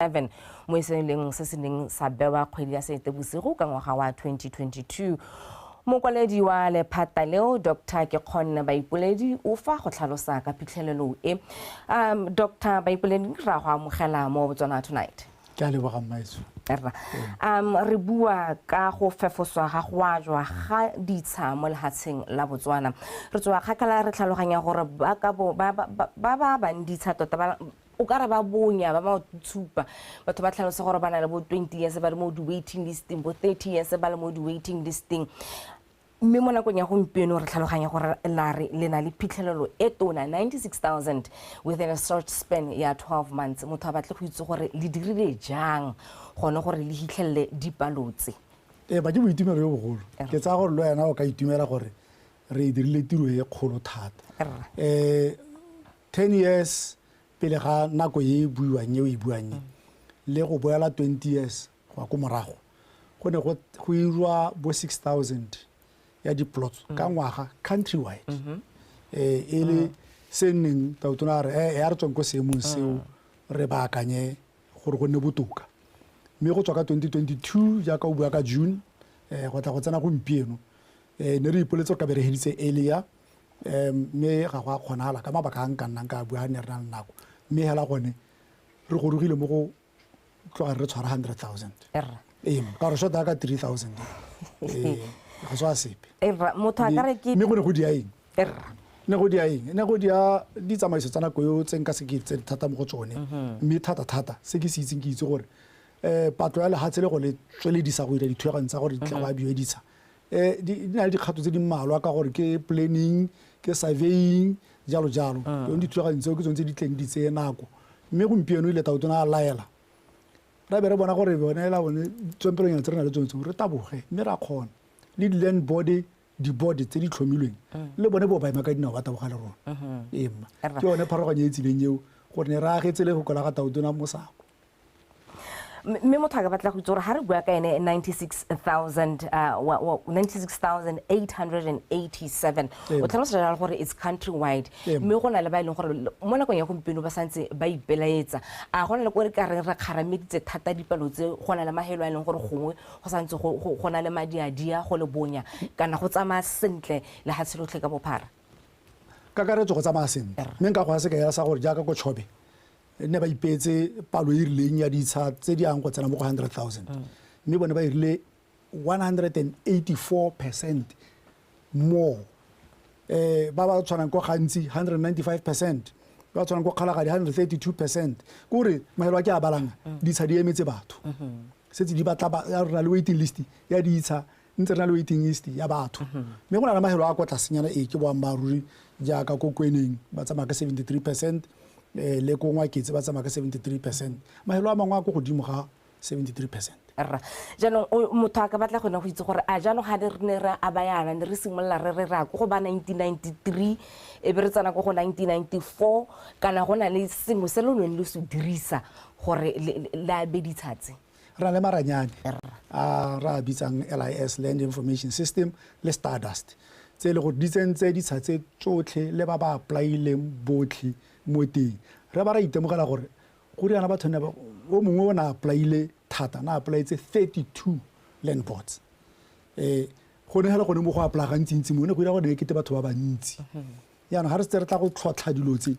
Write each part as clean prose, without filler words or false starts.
7 mo e leng se se neng sa bewa kgwedi ya Seetebosigo ka ngwaga wa 2022. Mokwaledi wa lephata leo, Dr Kekgonne Baipoledi, o fa go tlhalosa ka phitlhelelo e. Dr Baipoledi, ra go amogela mo Botswana Tonight. Ke a leboga, mmaetso. Rra. Re bua ka go fefoswa ga go ajwa ga ditsha mo lehatsheng la Botswana. Re tswa kgakala re tlhaloganya gore ba ka bo ba ba ba ba bang ditsha tota ba o ka re ba bonya ba ba tshupa, batho ba tlhalosa gore ba na le bo 20 years ba le mo di-waiting listing, bo 30 years ba le mo di-waiting listing, mme mo nakong ya gompieno re tlhaloganya gore la re le na le phitlhelelo e tona, 96,000 within a short span ya 12 months. Motho a batle go itse gore le dirile jang gone gore le hitlhelele dipalo tse. Ee, ba ke boitumelo jo bogolo. Ke tsaya gore le wena o ka itumela gore re dirile tiro e kgolo thata. 10 years pele ga nako e e buiwang e o e buang e, le go boela 20 years go ya ko morago, go ne go irwa bo 6000 ya di-plots ka ngwaga countrywide. E le se nneng tautona a re ya re tswang ko seemong seo, re baakanye gore go nne botoka. Mme go tswa ka 2022, jaaka o bua ka June, go tla go tsena gompieno, ne re ipoletse gore ka be re heditse earlier, mme ga go a kgonagala ka mabaka a nka nnang ka bua ne re na le nako. Mme hela gone re gorogile mo go tloga re tshwara 100,000. Ee, ka gore short ka 3000, ee, ga se a sepe. Erra, motho a ka re ke Mme go ne go dia eng? Ne go dia eng? Ne go dia ditsamaiso tsa nako eo tse nka se ke tse thata mo go tsone. Mme thata-thata se ke se itseng, ke itse gore patlo ya lehatshe le go le tsweledisa go dira dithulaganyo tsa gore di tle go abiwe ditsha, di na le dikgato tse di mmalwa, ka gore ke planning, ke surveying, jalo jalo. Yone dithulaganyo tseo ke tsone tse di tleng di tseye nako. Mme gompieno ile tautona a laela, ra be re bona gore bone la bone tswempelonyana tse re na le tsone tseo, re taboge mme ra kgona le di-land board, di-board tse di tlhomilweng, le bone bo ba ema ka dinao ba taboga le rona. Ee mma, ke yone pharologanyo e tsileng eo, gore ne re agetse le go kola ga tautona mosako. Mme motho a ka batla go itse gore ga re bua ka ene 96,000, 96,887, o tlhalosa jalo gore it's country wide, mme go na le ba e leng gore mo nakong ya gompieno ba santse ba ipelaetsa. A go na le ko re ka reng re kgarameditse thata dipalo tse? Go na le mahelo a e leng gore gongwe go santse go na le madiadia, go le bonya, kana go tsamaya sentle lehatshe lotlhe ka bophara? Kakaretso go tsamaya sentle, mme nka go a sekaela sa gore jaaka ko Chobe ne ba ipeetse palo e rileng ya ditsha tse di yang go tsena mo go 100,000, mme bone ba irile 184% more. Ba ba tshwanang ko Gantsi, 195%, ba ba tshwanang ko Kgalagadi, 132%. Ke gore mahelo a ke a balang, ditsha di emetse batho, setse di batla re na le waiting list ya ditsha, ntse re na le waiting list ya batho. Mme go na le mahelo a kwa tlasenyana, ee, ke boammaaruri, jaaka ko Kweneng ba tsamaya ka 73%, le ko Ngwaketse ba tsamaya ka 73%. Mahelo a mangwe a ko godimo ga 73%. Rra, jaanong motho a ka batla gone go itse gore a jaanong ga re ne re abayana, ne re simolola re re ra ko go ba 1993, e be re tsena ko go 1994, kana go na le sengwe se lo neng lo se dirisa gore le abe ditsha tse? Re na le maranyane a re a bitsang LIS, Land Information System, le Stardust, tse e le gore di tsentse ditsha tse tsotlhe le ba ba applyileng botlhe mo teng. Re ba ra itemogela gore go riana batho ne o mongwe o ne a applyile thata, na applyetse 32 land boards. Go ne hela gone mo go apply gantsintsi mo ne go dira gore ne kete batho ba bantsi. Jaanong ga re setse re tla go tlhotlha dilo tse,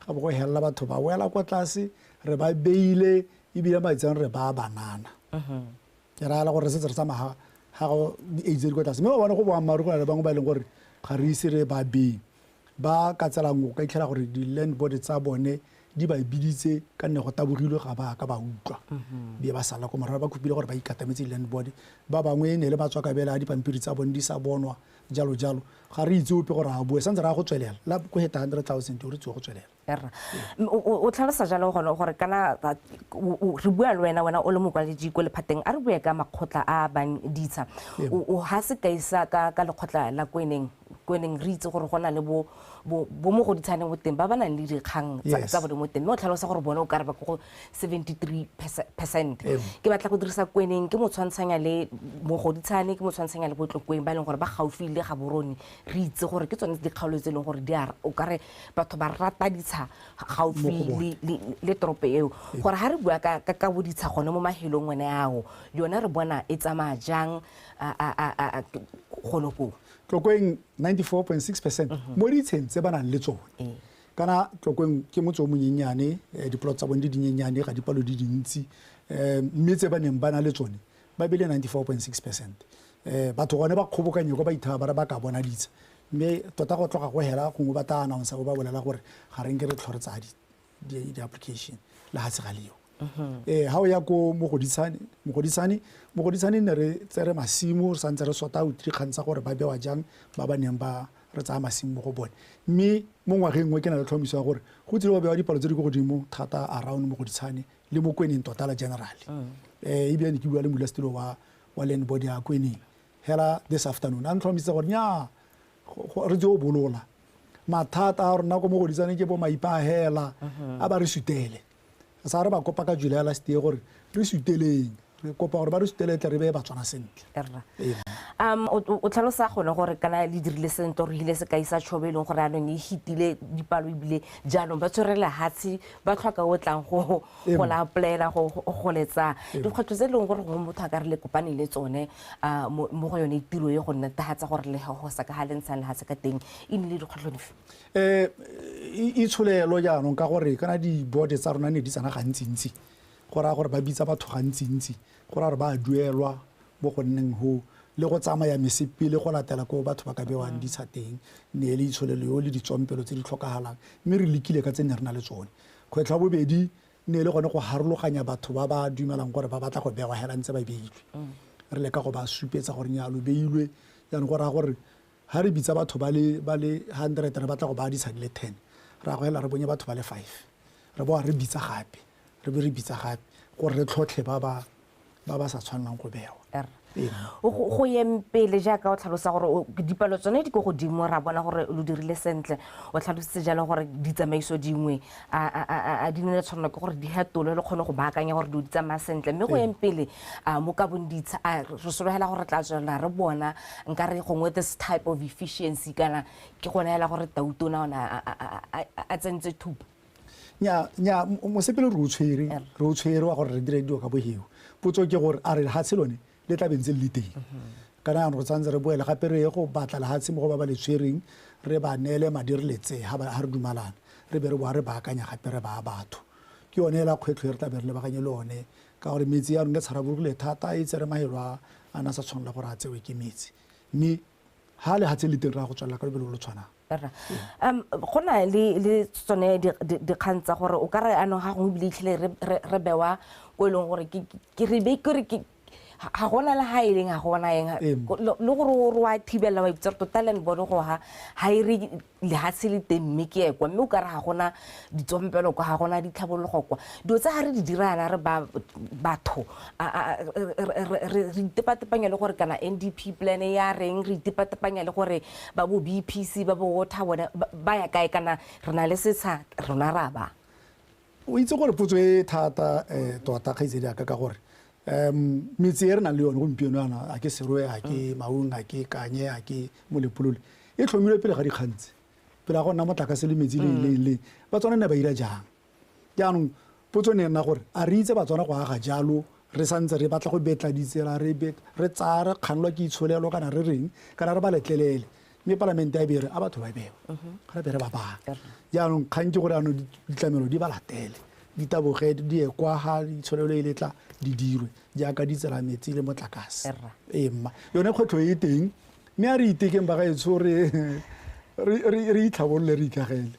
ga bo go helela batho ba wela kwa tlase, re ba beile ebile maitsang re ba banana. Ke raya gore re setse re tsamaya ga go di-age tse di kwa tlase, mme ba bone go boammaaruri, go na le bangwe ba e leng gore ga re ise re ba bee. Ba ka tsela nngwe o ka itlhela gore di-land board tsa bone di ba biditse ka nne go tabogilwe, ga ba ka ba utlwa, be ba sala ko morago, ba kopile gore ba ikatametse di-land board. Ba bangwe ne le ba tswa kabela a dipampiri tsa bone di sa bonwa, jalo jalo. Ga re itse ope gore a bue, santse re ya go tswelela la ko heta 100,000, re tswe go tswelela. Erra. O tlhalosa jalo gone gore kana re bua le wena, wena o le mokwaledi ko lephateng, a re bue ka makgotla a bang ditsha. O ha sekai sa ka lekgotla la Kweneng. Kweneng re itse gore go na le bo Mogoditshane mo teng ba ba nang le dikgang tsa bone mo teng, mme o tlhalosa gore bone o ka re ba ko go 73%. Ke batla go dirisa Kweneng ke mo tshwantshanya le Mogoditshane, ke mo tshwantshanya le Botlokweng ba e leng gore ba gaufi le Gaborone. Re itse gore ke tsone dikgaolo tse e leng gore di a o kare batho ba rata ditsha gaufi le toropo eo. Gore ha re bua ka boditsha gone mo mahelong one ao, yone re bona e tsamaya jang gone koo? Tlokweng 94.6% mo ditsheng tse ba nang le tsone. Kana Tlokweng ke motse o monyenyane, diplot tsa bone di dinyenyane, ga dipalo di dintsi, mme tse ba neng ba na le tsone ba bile 94.6%. Batho gone ba kgobokanye kwa ba ithaba ba re ba ka bona ditsha, mme tota go tloga go hela gongwe ba tla announce ba bolela gore ga re nke re tlhore tsa di-application le ga se ga leo. Ha o ya ko Mogoditshane ne re tsere masimo, re santse re sota out dikgang tsa gore ba bewa jang ba ba neng ba re tsaya masimo mo go bone. Mme mo ngwageng nngwe ke na le tlhomiso ya gore go tsile go bewa dipalo tse di ko godimo thata around Mogoditshane le mo Kweneng tota la general. Ebile ne ke bua le modulasetilo wa land board ya Kweneng hela this afternoon, a ntlhomisitse gore nya re tse o bolola mathata a rona ko Mogoditshane ke bo maipahela a ba re sutele. Sa re ba kopa ka July last year gore re suteleng, re kopa gore ba re sutele tle re beye Batswana sentle. O tlhalosa gone gore kana le dirile sentle, re ile sekai sa Chobe e leng gore anong e hitile dipalo ebile jaanong ba tshwere lehatshe ba tlhoka o tlang go la applyela go letsa dikgwetlho tse e leng gore gongwe motho a ka re le kopane le tsone mo go yone tiro e go netefatsa gore le go sa ka ga le ntshang lehatshe ka teng, e nnile dikgwetlho dife? Itsholelo jaanong ka gore kana di-board tsa rona ne di tsena gantsintsi, go raya gore ba bitsa batho gantsintsi, go raya gore ba duelwa mo go nneng ho le go tsamaya mesepele go latela ko batho ba ka bewang ditsha teng, ne le itsholelo yo le ditsompelo tse di tlhokagalang, mme re lekile ka tse ne re na le tsone. Kgwetlho ya bobedi ne le gone go harologanya batho ba ba dumelang gore ba batla go bewa hela ntse ba beilwe, re leka go ba supetsa gore nya lo beilwe. Jaanong go raya gore ha re bitsa batho ba le 100 re batla go ba ditsha di le 10, ra go hela re bonye batho ba le 5, re boa re bitsa gape, re be re bitsa gape gore re tlhotlhe ba ba sa tshwanelang go bewa. Go yeng pele jaaka o tlhalosa gore dipalo tsone di ko godimo, ra bona gore lo dirile sentle, o tlhalositse jalo gore ditsamaiso dingwe a di ne tshwanela ke gore di hetolwe le kgone go baakanya gore di tsamaya sentle. Mme go yeng pele mo kabong ditsha re sologela gore tla tswelela re bona nka re gongwe this type of efficiency kana ke gone hela gore Tautona ona a tsentse thupa. Nya mosepele re o tshwere wa gore re dire dilo ka boheo. Potso ke gore a re lehatshe lone le tla bentse le teng, kana jaanong re tshwanetse re boele gape re ye go batla lehatshe mo go ba ba le tshwereng, re ba neele madi re letse ha re dumalana, re be re boa re baakanya gape re baya batho. Ke yone hela kgwetlho e re tla be re lebaganye le one, ka gore metsi ya rona e tsharabogile thata, e tsere mahelo a na sa tshwanela gore a tsewe ke metsi, mme ha lehatshe le teng re ya go tswelela ka lobelo lo tshwanang. Go na le tsone dikgang tsa gore o ka re anong ga gongwe ebile itlhele re bewa ko e leng gore ke re be ke re ga gona le ha e leng ga gona eng le gore o wa thibela wa ipitsa tota land board go ha e re lehatshe le teng mme ke ekwa, mme o ka re ga gona ditsompelo kwa, ga gona ditlhabologo kwa. Dilo tse ga re di dirana re ba batho re itepatepanya le gore kana NDP plan ya reng, re itepatepanya le gore ba bo BPC ba bo water bone ba ya kae, kana re na le setsha rona ra ba. O itse gore potso e thata tota kgaitsedi ya ka gore metse e re nang le yone gompieno yana, a ke Serowe, a ke Maung, a ke Kanye, a ke Molepolole, e tlhomilwe pele ga dikgang tse, pele ga go nna motlakase le metsi le le Batswana ne ba ira jang. Jaanong potso ne nna gore a re itse Batswana go aga jalo, re santse re batla go betla ditsela, re tsaya re kgannwa ke itsholelo kana re reng, kana re ba letlelele, mme palamente ya bere a batho ba bewa, ga re bere ba baa. Jaanong kgang ke gore anong ditlamelo di ba latele, di taboge di ye kwa ga itsholelo e letla di dirwe jaaka ditsela, metsi le motlakase. Ee mma, yone kgwetlho e teng, mme a re itekeng bagaetsho re itlhabolole re ikagele.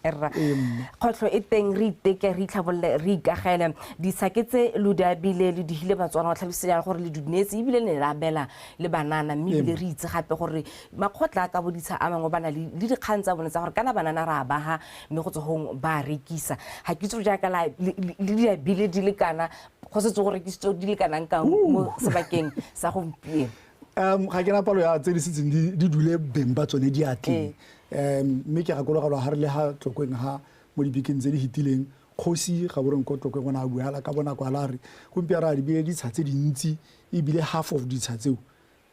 Kgwetlho e teng, re iteke re itlhabolole re ikagele. Ditsha ke tse lo di abile le dihile Batswana, o tlhalositse jang gore le dumetse ebile ne la abela le banana, mme ebile re itse gape gore makgotla a ka boditsha a mangwe ba na le dikgang tsa bone tsa gore kana banana re a baga mme go tswa gong ba rekisa. Ga ke itse jaaka le di abile di le kana, go setse go rekisitswe di le kanang kang mo sebakeng sa gompieno. Ga ke na palo ya tse di setseng di dule beng ba tsone diatleng. Mme ke gakologelwa ga re le ga Tlokweng ga mo dibekeng tse di fetileng, kgosi Gaborone ko Tlokweng o ne a buela ka bonako a la re gompieno re adibile ditsha tse dintsi, ebile half of ditsha tseo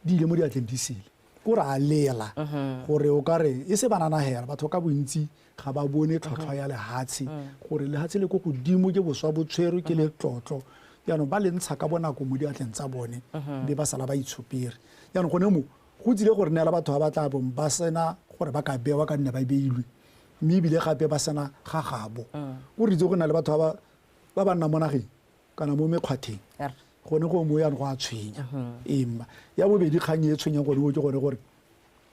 di ile mo diatleng di sele. Ko re a lela gore o ka re e se banana hela, batho ka bontsi ga ba bone tlhwatlhwa ya lehatshe, gore lehatshe le ko godimo ke boswa bo tshwerwe ke letlotlo. Jaanong ba le ntsha ka bonako mo diatleng tsa bone, mme ba sala ba itshopere. Jaanong gone mo go tsile gore neela batho ba ba tla bong ba sena gore ba ka bewa ka nne ba beilwe, mme ebile gape ba sena ga gabo. O re itse go na le batho ba ba nnang mo nageng kana mo mekgwatheng, gone go mo jaanong go a tshwenya. Ee mma. Ya bobedi kgang e tshwenyang gone mo ke gone gore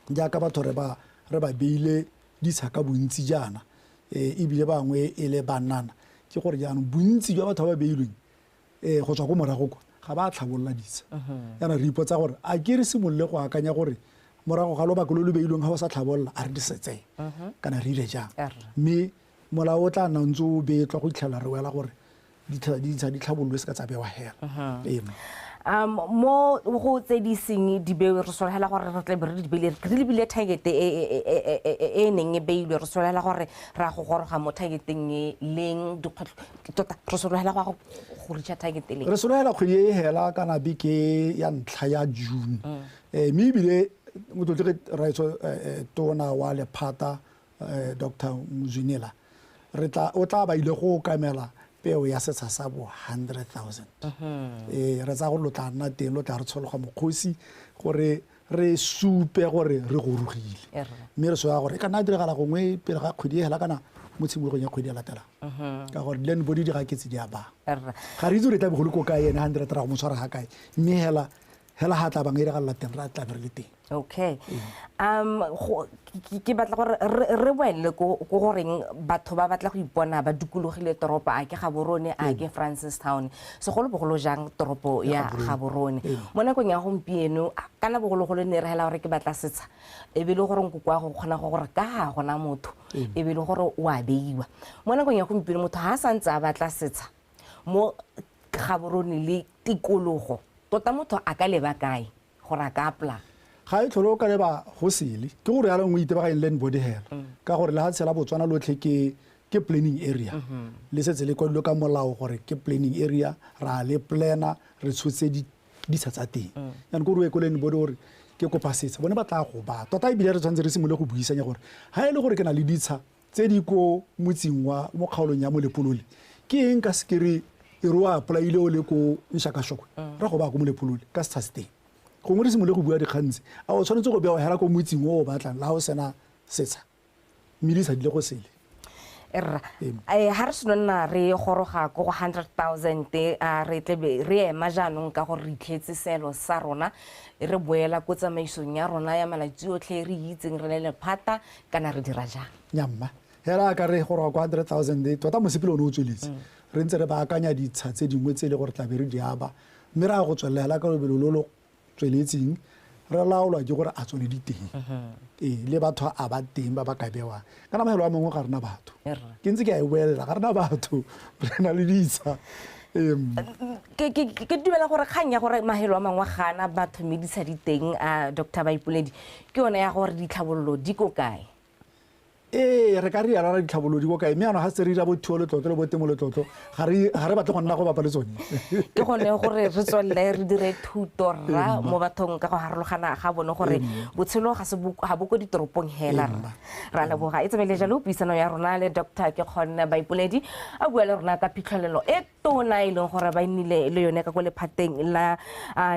jaaka batho re ba beile ditsha ka bontsi jaana, ebile bangwe e le banana, ke gore jaanong bontsi jwa batho ba ba beilweng go tswa ko morago kwa ga ba tlhabolola ditsha. Jaanong re ipotsa gore a ke re simolole go akanya gore morago ga lobaka lo lo beilweng ga o sa tlhabolola a re di setse kana re dire jang. Mme molao o tla nna ntse o betlwa go itlhela re wela gore ditsha di tlhabololwe se ka tsa bewa hela. Ee. Mo go tse di seng di bewe, re sologela gore re tle be re di beile, re lebile target e neng e beilwe, re sologela gore ra go goroga mo targeteng e leng dikgwetlho tota, re sologela go reacha target e leng. Re sologela kgwedi e hela kana beke ya ntlha ya June. Mme ebile motlotlegi raetsho tona wa lephata Dr Mzwinila, o tla ba ile go okamela peo ya setsha sa bo 100,000. Re tsaya gore lo tla nna teng, lo tla re tshologa mokgosi gore re supe gore re gorogile. Mme re soya gore e ka nna diragala gongwe pele ga kgwedi e hela kana mo tshimologong ya kgwedi e latelang. Ka gore land body di gaketse di a ba. Ga re itse gore e tla be go le ko kae ene 100 ra go mo tshwara ga kae. Mme hela hela ha tla bang e diragala teng, ra tla be re le teng. Okay. Ke batla gore re boele ko goreng batho ba batla go ipona ba dikologile toropo, a ke Gaborone, a ke Francistown, segolobogolo jang toropo ya Gaborone. Mo nakong ya gompieno kana bogologolo ne re hela gore ke batla setsha, e be le gore nkoko wa go kgona go gore ka ga gona motho, e be le gore o a beiwa. Mo nakong ya gompieno motho ha a santse a batla setsha mo Gaborone le tikologo, tota motho a ka leba kae gore a ka apply? Ga e tlhole o ka leba go sele, ke gore jaanong o itebaganye land body hela, ka gore lehatshe la Botswana lotlhe ke planning area. Le setse le kwadilwe ka molao gore ke planning area, ra le planner, re tshotse ditsha tsa teng. Jaanong ke gore o ye ko land body gore ke kopa setsha, bone ba tla go ba. Tota ebile re tshwanetse re simolole go buisanya gore ha e le gore ke na le ditsha tse di ko motseng wa mo kgaolong ya Molepolole, ke eng ka se ke re e re o apply-ile o le ko Nshakashokwe, ra go ba ko Molepolole ka setsha se teng. Gongwe re simolole go bua dikgang tse, a o tshwanetse go bewa hela ko motseng o o batlang la o sena setsha, mme di sa dile go sele. Rra, ha re seno nna re goroga ko go 100,000, a re tle be re ema jaanong ka gore re itlhetse seelo sa rona, re boela ko tsamaisong ya rona ya malatsi otlhe re itseng re le lephata, kana re dira jang? Nyamma, hela ka re goroga ko 100,000, tota mosepele one o tsweletse. Re ntse re baakanya ditsha tse dingwe tse e le gore tla be re di aba, mme re a go tswelela hela ka lobelo lo lo tsweletseng, re laolwa ke gore a tsone di teng. Le batho a ba teng ba ba ka bewang. Kana mahelo a mangwe ga rena batho. Ke ntse ke a e boelela, ga rena batho, re na le ditsha. Ke dumela gore kgang ya gore mahelo a mangwe ga ana batho mme ditsha di teng, Doctor Baipoledi, ke yone ya gore ditlhabololo di ko kae? Ee, re ka rialo ra ditlhabololo di ko kae, mme jaanong ga se re dira bo thuo letlotlo le bo temo letlotlo, ga re batle go nna go bapa le tsone. Ke gone gore re tswelele re dire thuto rra mo bathong ka go harologana ga bone gore botshelo ga bo ko ditoropong hela rra. Ra leboga. E tsamaile jalo puisano ya rona le Doctor Kekgonne Baipoledi, a bua le rona ka phitlhelelo e tona e leng gore ba nnile le yone ka ko lephateng la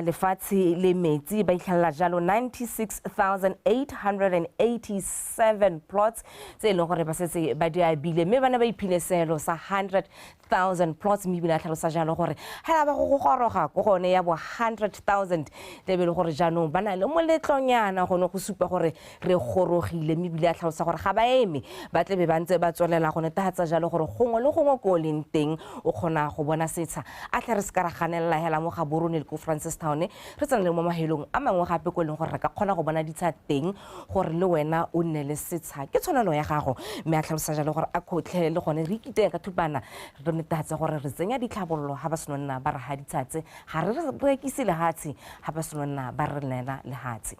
lefatshe le metsi, ba itlhelela jalo 96,887 plots tse e leng gore ba setse ba di abile, mme ba ne ba iphile seelo sa 100,000 plots, mme ebile a tlhalosa jalo gore ha ba go goroga ko gone ya bo 100,000, tle be e le gore jaanong ba na le moletlonyana gone go supa gore re gorogile, mme ebile a tlhalosa gore ga ba eme, ba tle be ba ntse ba tswelela go netefatsa jalo gore gongwe le gongwe ko o leng teng o kgona go bona setsha. A tle re se ka ra ganelela hela mo Gaborone le ko Francistown, re tsene le mo mahelong a mangwe gape ko e leng gore re ka kgona go bona ditsha teng gore le wena o nne le setsha. Ke tshwanelo tshwanelo ya gago. Mme a tlhalosa jalo gore a kgotlhe le gone re ikiteng ka thupana re netefatse gore re tsenya ditlhabololo ga ba seno nna ba re ga ditshatse, ga re rekise lehatshe ga ba seno nna ba re neela lehatshe.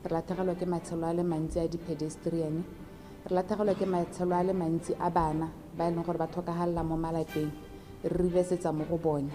Re latlhegelwa ke matshelo a le mantsi a di-pedestrian, re latlhegelwa ke matshelo a le mantsi a bana ba e leng gore ba tlhokagalela mo malapeng, re reversetsa mo go bone.